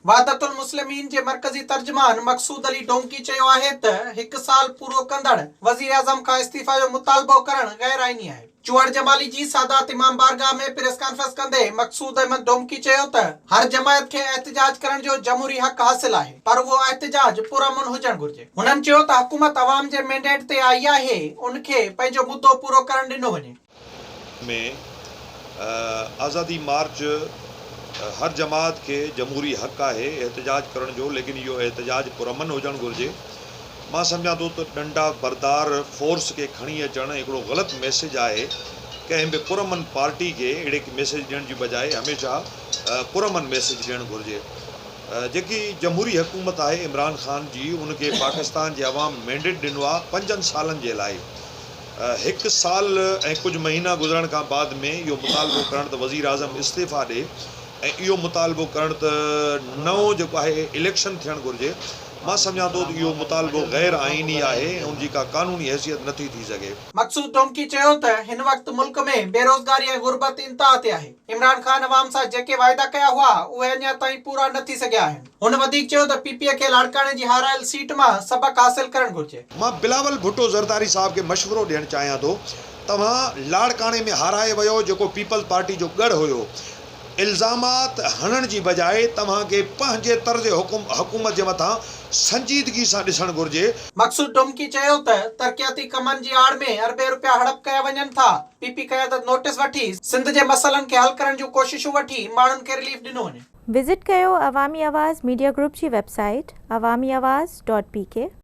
وحدت المسلمين جي مرڪزي ترجمان مقصود علي ڊومڪي چيو آهي ته هڪ سال پورو ڪندڙ وزيراعظم کان استعيفيٰ جو مطالبو ڪرڻ غير آئيني آهي. چوهڙ جمالي جي سادات امام بارگاهه ۾ پريس ڪانفرنس ڪندي مقصود احمد ڊومڪي چيو ته هر جماعت کي احتجاج ڪرڻ جو جمهوري حق حاصل آهي پر اهو احتجاج پرامن هجڻ گهرجي. هنن چيو ته حڪومت عوام جي مينڊيٽ تي آئي آهي ان کي پنهنجو مدو پورو ڪرڻ ڏنو وڃي. ۾ آزادي مارچ هر جماعت کي جمهوري حق آهي احتجاج ڪرڻ جو ليڪن اهو احتجاج پرامن هجڻ گهرجي مان سمجهان ٿو ته ڏنڊا بردار فورس کي کڻي اچڻ هڪڙو غلط ميسيج آهي ڪنهن به پرامن پارٽي کي اهڙي ميسيج ڏيڻ جي بجاء هميشه پرامن ميسيج ڏيڻ گهرجي جيڪي جمهوري حڪومت آهي عمران خان جي ان کي پاڪستان جي عوام مينڊيٽ ڏنو آهي پنجن سالن جي لاء هڪ سال ۽ ڪجهه مهينا گذرڻ کان بعد ۾ اهو مطالبو ڪرڻ ته وزيراعظم استعيفيٰ ڏي ۽ اهو مطالبو ڪرڻ ته نئون جيڪو آهي اليڪشن ٿيڻ گهرجي، مان سمجهان ٿو ته اهو مطالبو غير آئيني آهي ۽ ان جي ڪا قانوني حيثيت نٿي ٿي سگهي. مقصود ڊومڪي چيو ته هن وقت ملڪ ۾ بيروزگاري ۽ غربت انتها تي آهي، عمران خان عوام سان جيڪي واعدا ڪيا هئا اهي اڃا تائين پورا نه ٿي سگهيا آهن. هن وڌيڪ چيو ته پي پي کي لاڙڪاڻي جي هارايل سيٽ مان سبق حاصل ڪرڻ گهرجي. مان بلاول ڀٽو زرداري صاحب کي مشورو ڏيڻ چاهيان ٿو توهان لاڙڪاڻي ۾ هارائي ويو جيڪو پيپلز پارٽي جو ڳڙهه هيو الزامات هڻڻ جي بجاء توهان کي پنهنجي طرز حڪومت جي مٿان سنجيدگي سان ڏسڻ گهرجي. مقصود ڊومڪي چيو ته ترقياتي ڪمن جي آڙ ۾ اربين رپيا هڙپ ڪيا وڃن ٿا، پي پي قيادت نوٽيس وٺي سنڌ جي مسئلن کي حل ڪرڻ جون ڪوششون وٺي ماڻهن کي رليف ڏنو وڃي. وزٽ ڪيو عوامي آواز ميڊيا گروپ جي website Awami Awaz dot P K.